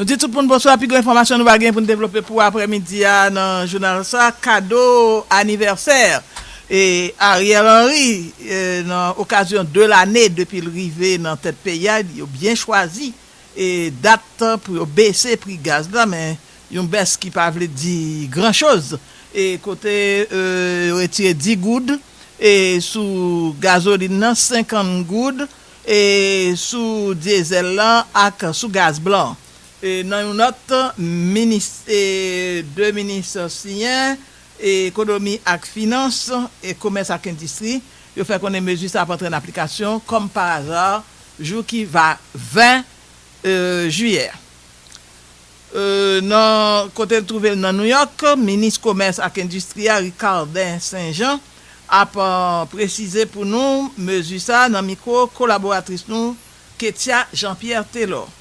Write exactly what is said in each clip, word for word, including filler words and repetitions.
Nou di tout moun bonswa, pi gwo enfòmasyon nou va gen pou n devlope pou aprèmidi a nan jounal sa, kado anivèsè e Ariel Henry e, nan okazyon de lane depi l rive nan tèt peyi a, yo byen chwazi e dat pou yo bese pri gaz la, men yon bès ki pa vle di gran choz. E kote e, yo retire dis goud e sou gazolin nan, senkant goud e sou dyezèl lan ak sou gaz blan. E nan yon nòt, minis, e, de minis siyen, e, ekonomi ak finans, e komès ak endistri, yo fè konnen mezi sa ap antre an aplikasyon, kòm pa aza, jou ki va ven e, jiyè. E, nan kote l twouve l nan Nouyòk, minis komès ak endistri a, Ricardin Saint Jean, ap e, presize pou nou mezi sa nan mikwo kolaboratris nou, Ketia Jean Pierre Telor.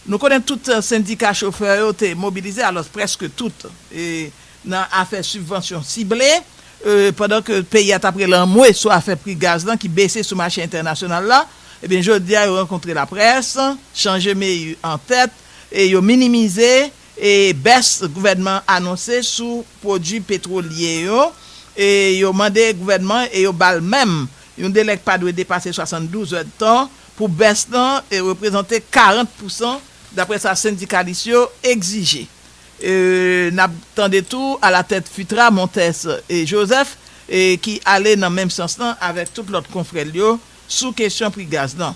Nou konnen tout sendika chofè yo te mobilize, alò prèske tout, e, nan afè sibvansyon sible, e, pandan ke peyi a t ap rele anmwe sou afè pri gaz lan ki bese sou mache entènasyonal la, ebyen jodi a yo rankontre laprès, chanje mezi an tèt, e yo minimize e bès gouvènman anonse sou pwodui petwolye yo, e yo mande gouvènman e yo ba l menm yon delè k pa dwe depase swasanndouz èdtan pou bès lan e reprezante karant pousan, daprè sa sendikalis yo egzije. E n ap tande tou alatèt fitra Montes e Joseph e ki ale nan menm sans lan avèk tout lòt konfrè l yo sou kesyon pri gaz lan.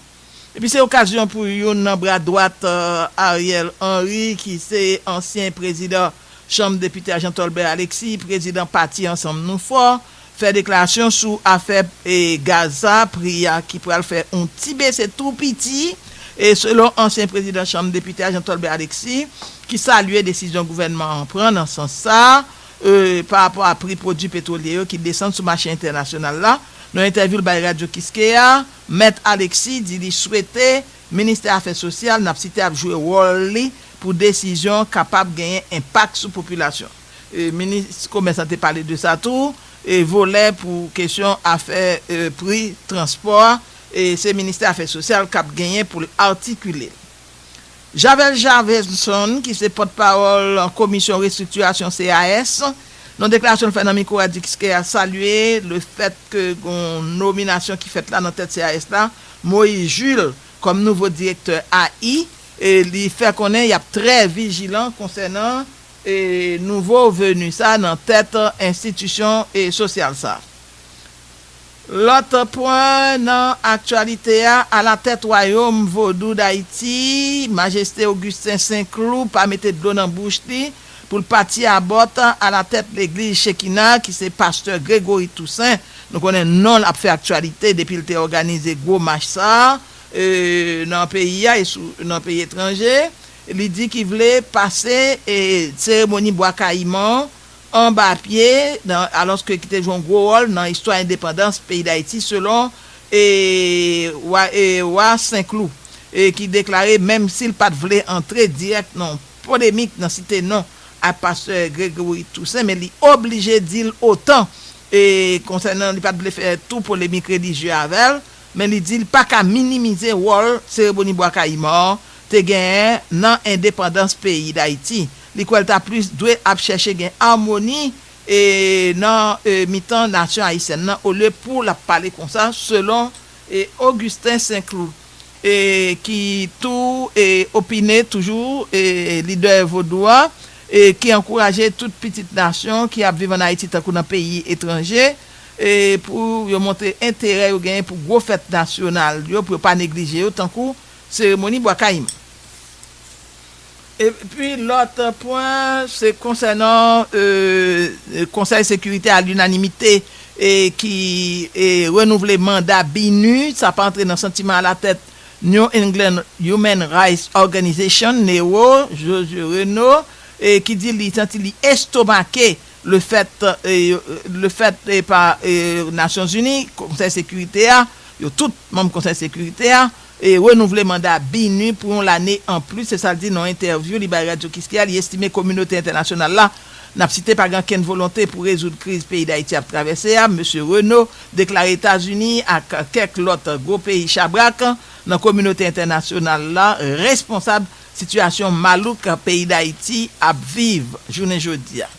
Epi se okazyon pou youn nan bra dwat e, Ariel Henry, ki se ansyen prezidan Chanm Depite a Jean Tolbert Alexis, prezidan pati Ansanm Nou Fò, fè deklarasyon sou afè e, gaz sa, pri a ki pral fè yon ti bese tou piti, e selon ansyen prezidan Chanm Depite a Jean Tolbert Alexis, ki salye desizyon gouvènman an pran nan sans sa, e, pa rapò a pri pwodui petwolye yo ki desann sou mache entènasyonal la. Nan entèvyou l bay Radyo Kiskeya, Mèt Alexis di li swete Ministè Afè Sosyal, n ap site, ap jwe wòl li pou desizyon kapab genyen enpak sou popilasyon. E, minis komès lan te pale de sa tou, e, volè pou kesyon afè e, pri transpò a, e, se Ministè Afè Sosyal k ap genyen pou l atikile l. Javel Javelson, ki se pòtpawòl komisyon restriktirasyon C A S, nan deklarasyon l fè nan mikwo Radyo Kiskeya, salye lefèt ke gon nominasyon ki fèt la nan tèt C A S la, Moïse Jules, kòm nouvo direktè A I, e li fè konnen y ap trè vijilan konsènan e nouvo veni sa nan tèt enstitisyon e sosyal sa. Lòt pwen nan aktyalite a, alatèt Wayòm Vodou Dayiti, Majeste Augustin Saint Cloud pa mete dlo nan bouch li pou l pati abòt alatèt legliz Chekina, ki se pastè Gregory Toussaint. Nou konnen non l ap fè aktyalite depi l te òganize gwo mach sa a, e, nan peyi a e sou, nan peyi etranje. Li di ki vle pase e, seremoni Bwa Kayiman anba pye, nan, alòske ki te jwe yon gwo wòl nan istwa endepandans peyi Dayiti, selon e, wa, e, wa Senkloud, e, ki deklare, menm si l pa t vle antre dirèk nan polemik nan site non ak pastè Gregory Toussaint, men li oblije di l otan, e, konsènan li pa t vle fè tou polemik relijye avè l, men li di l pa ka minimize wòl seremoni Bwa Kayiman an te genyen nan endepandans peyi Dayiti. Li kwè l ta plis dwe ap chèche gen amoni e, nan e, mitan nasyon ayisyèn nan, olye pou l ap pale konsa, selon e, Augustin Saint Cloud, e, ki tou e, opine toujou, e, lidè vodou a, e, ki ankouraje tout pitit nasyon ki ap viv ann Ayiti tankou nan peyi etranje, e, pou yo montre enterè yo genyen pou gwo fèt nasyonal yo, pou yo pa neglije yo, tankou seremoni Bwa Kayiman. Epi lòt pwen, se konsènan e, Konsèy Sekirite a linanimite e, ki e, renouvle manda BINUH, sa pa antre nan santiman alatèt New England Human Rights Organization, NEHRO, José Renaud, e, ki di li santi li estomake lefèt e, lefèt e, pa e, Nasyonzini, Konsèy Sekirite a, yo tout manm Konsèy Sekirite a, e renouvle manda BINUH pou yon lane anplis, se sa l di nan yon entèvyou li bay Radyo Kiskeya. Li estime kominote entènasyonal la, n ap site, pa gen okenn volonte pou rezoud kriz peyi Dayiti ap travèse a. Mesye Renaud deklare Etazini ak kèk lòt gwo peyi chabrak nan kominote entènasyonal la responsab sitiyasyon malouk peyi Dayiti ap viv jounen jodi a.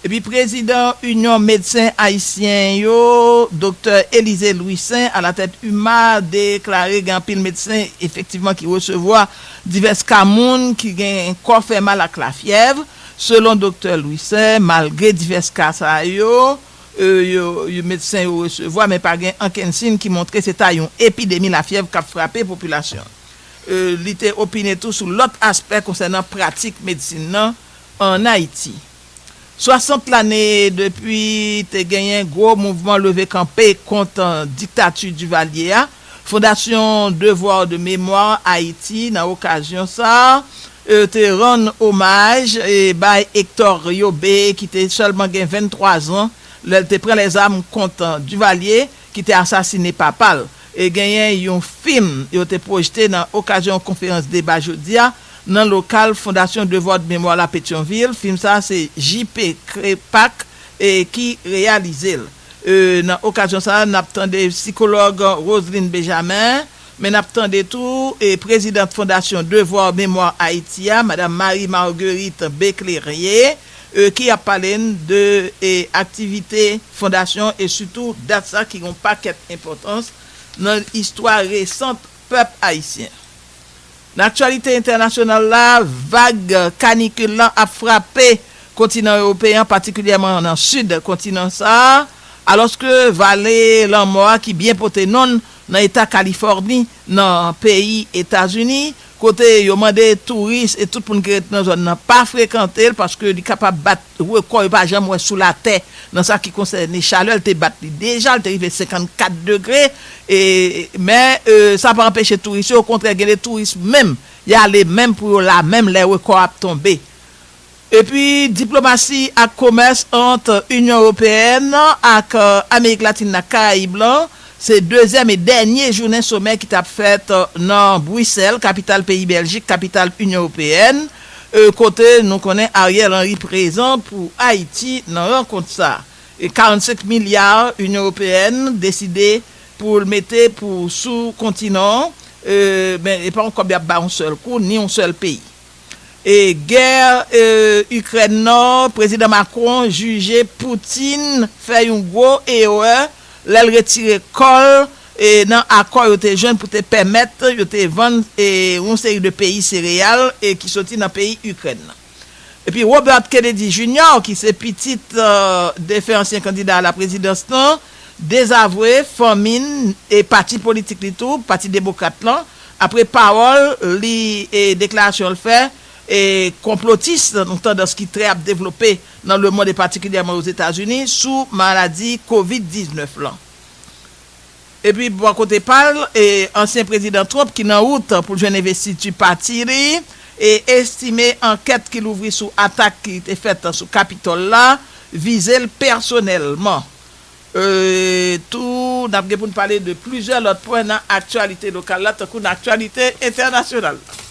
Epi prezidan Inyon Medsen Ayisyen yo, Doktè Élisée Louissaint, alatèt UMA, deklare gen anpil medsen efektivman ki resevwa divès ka moun ki gen kò fè mal ak lafyèv. Selon Doktè Louissaint, malgre divès ka sa yo, e, yo, yo medsen yo resevwa, men pa gen ankenn siy ki montre se ta yon epidemi lafyèv k ap frape popilasyon. E, li te opine tou sou lòt aspè konsènan pratik medsin nan ann Ayiti. Swasant lane depi te genyen gwo mouvman leve kanpe kont diktati Duvalier a, Fondasyon Devoir de Mémoire Haïti, nan okazyon sa a, e, te rann omaj, e, bay Hector Yobe, ki te sèlman gen venntwa zan lè l te pran lèzam kont Duvalier, ki te asasine papa l. E genyen yon fim yo te pwojte nan okazyon yon konferans deba jodi a nan lokal Fondasyon Devoir de Mémoire la Petyonvil. Fim sa a se J P Crépac, e, ki reyalize l. E, nan okazyon sa a, n ap tande sikològ Roseline Benjamin, men n ap tande tou, e, prezidant Fondasyon Devoir Mémoire Haïti a, Madam Marie Marguerite Béclérier, e, ki ap pale n de, e, aktivite fondasyon e sitou dat sa ki gen yon pakèt enpòtans nan istwa resant pèp ayisyen. Nan aktyalite entènasyonal la, vag kanikil lan ap frape kontinan ewopeyen an, patikilyèman nan sid kontinan sa a, alòske vale lanmò a ki byen pote non l nan eta Kalifòni, nan peyi Etazini, kote yo mande touris e tout moun ki ret nan zòn nan pa frekante l paske li kapab bat rekò yo pa janm wè sou latè nan sa ki konsène chalè. L te bat li deja, l te rive senkannkat degre, e, men, e, sa pa anpeche touris yo, okontrè, gen de touris menm, y ale menm pou yo la menm lè rekò ap tonbe. Epi, diplomasi ak komès ant Inyon Ewopeyèn ak, e, Amerik Latin ak Karayib lan, se dezyèm e dènye jounen somè ki t ap fèt, e, nan Brisèl, kapital peyi Bèljik, kapital Inyon Ewopeyèn, e, kote nou konnen Ariel Henry prezan pou Ayiti nan rankont sa. E karannsenk milya Inyon Ewopeyèn deside pou l mete pou sou kontinan an, e, men e pa yon kòb y ap bay yon sèl kou, ni yon sèl peyi. E gè, e, Ikrèn nan, Prezidan Macron jije Putin fè yon gwo erè lè l retire kò l, e, nan akò yo te jwenn pou te pèmèt yo te vann, e, yon seri de peyi sereyal, e, ki soti nan peyi Ikrèn nan. Epi Robert Kennedy Junior, ki se pitit, e, defen ansyen kandida a la prezidans lan, dezavwe fanmi n e pati politik li tou, Pati Demokrat lan, apre pawòl li e deklarasyon l fè, e konplotis, yon tandans ki trè ap devlope nan lemonn e patikilyèman Ozetazini sou maladi kovid diznèf lan. Epi bò kote pa l, e ansyen prezidan Trump ki nan wout pou l jwenn envestiti pati li, e estime ankèt ki louvri sou atak ki te fèt sou Kapitòl la vize l pèsonèlman. E tou, n ap gen pou n pale de plizyè lòt pwen nan aktyalite lokal la, tankou nan aktyalite entènasyonal la.